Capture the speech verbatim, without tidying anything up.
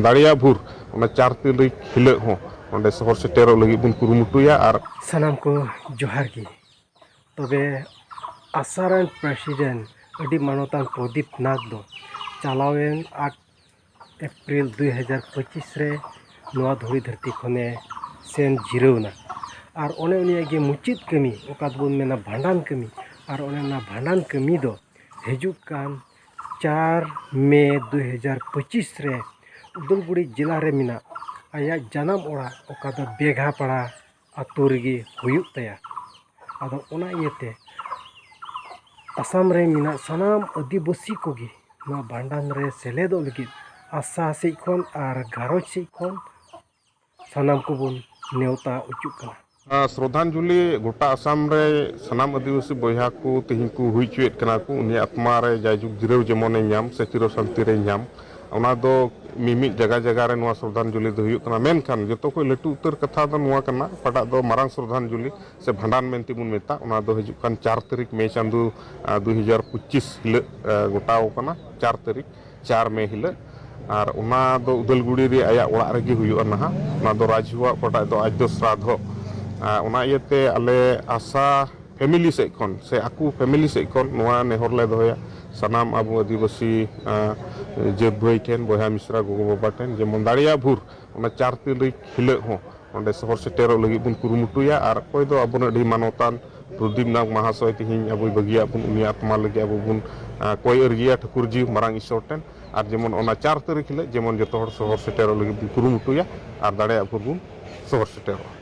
ᱫᱟᱲᱮᱭᱟᱜ ᱵᱷᱳᱨ ᱚᱱᱟ ᱪᱟᱨ ᱛᱟᱹᱨᱤᱠᱷ ᱦᱤᱞᱳᱜ ᱦᱚᱸ ᱚᱸᱰᱮ ᱥᱚᱦᱚᱨ ᱥᱮᱴᱮᱨᱚᱜ ᱞᱟᱹᱜᱤᱫ ᱵᱚᱱ ᱠᱩᱨᱩᱢᱩᱴᱩᱭᱟ᱾ ᱟᱨ ᱥᱟᱱᱟᱢ ᱠᱚ ᱡᱚᱦᱟᱨ ᱜᱮ᱾ ᱛᱚᱵᱮ ᱟᱥᱟ ᱨᱮᱱ ᱯᱨᱮᱥᱤᱰᱮᱱᱴ ᱟᱹᱰᱤ ᱢᱟᱱᱚᱛᱟᱱ ᱯᱨᱚᱫᱤᱯ ᱱᱟᱛᱷ ᱫᱚ ᱪᱟᱞᱟᱣᱮᱱ ᱟᱴ ᱮᱯᱨᱤᱞ ᱫᱩᱭ ᱦᱟᱡᱟᱨ ᱯᱚᱸᱪᱤᱥ ᱨᱮ ᱱᱚᱣᱟ ᱫᱷᱩᱲᱤ ᱫᱷᱟᱹᱨᱛᱤ ᱠᱷᱚᱱᱮ ᱥᱮᱱ ᱡᱤᱨᱟᱹᱣ ᱮᱱᱟ᱾ ᱟᱨ ᱚᱱᱮ ᱩᱱᱤᱭᱟᱜ ᱜᱮ ᱢᱩᱪᱟᱹᱫ ᱠᱟᱹᱢᱤ, ᱚᱠᱟ ᱫᱚᱵᱚᱱ ᱢᱮᱱᱟ ᱵᱷᱟᱸᱰᱟᱱ ᱠᱟᱹᱢᱤ, ᱟᱨ ᱚᱱᱮ ᱚᱱᱟ ᱵᱷᱟᱸᱰᱟᱱ ᱠᱟᱹᱢᱤ ᱫᱚ ᱦᱤᱡᱩᱜ ᱠᱟᱱ ᱪᱟᱨ ᱢᱮ ᱫᱩᱭ ᱦᱟᱡᱟᱨ ᱯᱚᱸᱪᱤᱥ ᱨᱮ ᱩᱫᱟᱞᱜᱩᱲᱤ ᱡᱮᱞᱟ ᱨᱮ ᱢᱮᱱᱟᱜ ᱟᱭᱟᱜ ᱡᱟᱱᱟᱢ ᱚᱲᱟᱜ, ᱚᱠᱟ ᱫᱚ ᱵᱮᱜᱷᱟᱯᱟᱲᱟ ᱟᱛᱳ ᱨᱮᱜᱮ ᱦᱩᱭᱩᱜ ᱛᱟᱭᱟ᱾ ᱟᱫᱚ ᱚᱱᱟ ᱤᱭᱟᱹᱛᱮ ᱟᱥᱟᱢ ᱨᱮ ᱢᱮᱱᱟᱜ ᱥᱟᱱᱟᱢ ᱟᱹᱫᱤᱵᱟᱹᱥᱤ ᱠᱚᱜᱮ ᱱᱚᱣᱟ ᱵᱷᱟᱸᱰᱟᱱ ᱨᱮ ᱥᱮᱞᱮᱫᱚᱜ ᱞᱟᱹᱜᱤᱫ ᱟᱥᱟ ᱥᱮᱫ ᱠᱷᱚᱱ ᱟᱨ ᱜᱷᱟᱨᱚᱸᱡᱽ ᱥᱮᱫ ᱠᱷᱚᱱ ᱥᱟᱱᱟᱢ ᱠᱚᱵᱚᱱ ᱱᱮᱣᱛᱟ ᱚᱪᱚᱜ ᱠᱟᱱᱟ᱾ ᱟᱨ ᱥᱨᱚᱫᱷᱟᱧᱡᱚᱞᱤ ᱜᱚᱴᱟ ᱟᱥᱟᱢ ᱨᱮ ᱥᱟᱱᱟᱢ ᱟᱹᱫᱤᱵᱟᱹᱥᱤ ᱵᱚᱭᱦᱟ ᱠᱚ ᱛᱮᱦᱮᱧ ᱠᱚ ᱦᱩᱭ ᱦᱚᱪᱚᱭᱮᱫ ᱠᱟᱱᱟ ᱠᱚ, ᱩᱱᱤᱭᱟᱜ ᱟᱛᱢᱟ ᱨᱮ ᱡᱟᱭᱡᱩᱜᱽ ᱡᱤᱨᱟᱹᱣ ᱡᱮᱢᱚᱱᱮ ᱧᱟᱢ ᱥᱮ ᱪᱤᱨᱚ ᱥᱟᱱᱛᱤ ᱨᱮ ᱧᱟᱢ᱾ ᱚᱱᱟ ᱫᱚ ᱢᱤᱢᱤᱫ ᱡᱟᱭᱜᱟ ᱡᱟᱭᱜᱟ ᱨᱮ ᱱᱚᱣᱟ ᱥᱨᱚᱫᱷᱟᱧᱡᱚᱞᱤ ᱫᱚ ᱦᱩᱭᱩᱜ ᱠᱟᱱᱟ, ᱢᱮᱱᱠᱷᱟᱱ ᱡᱚᱛᱚ ᱠᱷᱚᱱ ᱞᱟᱹᱴᱩ ᱩᱛᱟᱹᱨ ᱠᱟᱛᱷᱟ ᱫᱚ ᱱᱚᱣᱟ ᱠᱟᱱᱟ, ᱚᱠᱟᱴᱟᱜ ᱫᱚ ᱢᱟᱨᱟᱝ ᱥᱨᱚᱫᱷᱟᱧᱡᱚᱞᱤ ᱥᱮ ᱵᱷᱟᱸᱰᱟᱱ ᱢᱮᱱᱛᱮ ᱵᱚᱱ ᱢᱮᱛᱟᱜ, ᱚᱱᱟ ᱫᱚ ᱦᱤᱡᱩᱜ ᱠᱟᱱ ᱪᱟᱨ ᱛᱟᱹᱨᱤᱠᱷ ᱢᱮ ᱪᱟᱸᱫᱚ, ᱟᱨ, ᱫᱩᱭ ᱦᱟᱡᱟᱨ ᱯᱚᱸᱪᱤᱥ ᱦᱤᱞᱳᱜ, ᱟᱨ, ᱜᱚᱴᱟᱣ ᱠᱟᱱᱟ, ᱪᱟᱨ ᱛᱟᱹᱨᱤᱠᱷ, ᱪᱟᱨ ᱢᱮ ᱦᱤᱞᱳᱜ᱾ ᱟᱨ ᱚᱱᱟ ᱫᱚ ᱩᱫᱟᱞᱜᱩᱲᱤ ᱨᱮ ᱟᱭᱟᱜ ᱚᱲᱟᱜ ᱨᱮᱜᱮ ᱦᱩᱭᱩᱜᱼᱟ ᱱᱟᱦᱟᱜ᱾ ᱚᱱᱟ ᱫᱚ ᱨᱟᱡᱽᱦᱩᱣᱟᱜ ᱚᱠᱟᱴᱟᱜ ᱫᱚ ᱟᱡᱽ ᱫᱚ ᱥᱨᱟᱫᱷᱚ, ᱟᱨ, ᱚᱱᱟ ᱤᱭᱟᱹᱛᱮ ᱟᱞᱮ ᱟᱥᱟ ᱯᱷᱮᱢᱤᱞᱤ ᱥᱮᱫ ᱠᱷᱚᱱ ᱥᱮ ᱟᱠᱚ ᱯᱷᱮᱢᱤᱞᱤ ᱥᱮᱫ ᱠᱷᱚᱱ ᱱᱚᱣᱟ ᱱᱮᱦᱚᱨ ᱞᱮ ᱫᱚᱦᱚᱭᱟ ᱥᱟᱱᱟᱢ ᱟᱵᱚ ᱟᱹᱫᱤᱵᱟᱹᱥᱤ, ᱟᱨ, ᱡᱟᱹᱛ ᱵᱷᱟᱹᱭ ᱴᱷᱮᱱ, ᱵᱚᱭᱦᱟ ᱢᱤᱥᱨᱟ, ᱜᱚᱜᱚ ᱵᱟᱵᱟ ᱴᱷᱮᱱ, ᱡᱮᱢᱚᱱ ᱫᱟᱲᱮᱭᱟᱜ ᱵᱷᱳᱨ ᱚᱱᱟ ᱪᱟᱨ ᱛᱟᱹᱨᱤᱠᱷ ᱦᱤᱞᱳᱜ ᱦᱚᱸ ᱚᱸᱰᱮ ᱥᱚᱦᱚᱨ ᱥᱮᱴᱮᱨᱚᱜ ᱞᱟᱹᱜᱤᱫ ᱵᱚᱱ ᱠᱩᱨᱩᱢᱩᱴᱩᱭᱟ᱾ ᱟᱨ ᱚᱠᱚᱭ ᱫᱚ ᱟᱵᱚᱨᱮᱱ ᱟᱹᱰᱤ ᱢᱟᱱᱚᱛᱟᱱ ᱯᱨᱚᱫᱤᱯ ᱱᱟᱜᱽ ᱢᱟᱦᱟᱥᱚᱭ ᱛᱮᱦᱮᱧ ᱟᱵᱚᱭ ᱵᱟᱹᱜᱤᱭᱟᱜ ᱵᱚᱱ, ᱩᱱᱤᱭᱟᱜ ᱟᱛᱢᱟ ᱞᱟᱹᱜᱤᱫ ᱟᱵᱚ ᱵᱚᱱ, ᱟᱸ, ᱠᱚᱭ ᱟᱹᱨᱡᱤᱭᱟ ᱴᱷᱟᱹᱠᱩᱨ ᱡᱤ ᱢᱟᱨᱟᱝ ᱤᱥᱚᱨ ᱴᱷᱮᱱ᱾ ᱟᱨ ᱡᱮᱢᱚᱱ ᱚᱱᱟ ᱪᱟᱨ ᱛᱟᱹᱨᱤᱠᱷ ᱦᱤᱞᱳᱜ ᱡᱮᱢᱚᱱ ᱡᱚᱛᱚ ᱦᱚᱲ ᱥᱚᱦᱚᱨ ᱥᱮᱴᱮᱨᱚᱜ ᱞᱟᱹᱜᱤᱫ ᱵᱚᱱ ᱠᱩᱨᱩᱢᱩᱴᱩᱭᱟ ᱟᱨ ᱫᱟᱲᱮᱭᱟᱜ ᱵᱷᱳᱨ ᱵᱚᱱ ᱥᱚᱦᱚᱨ ᱥᱮᱴᱮᱨᱚᱜᱼᱟ᱾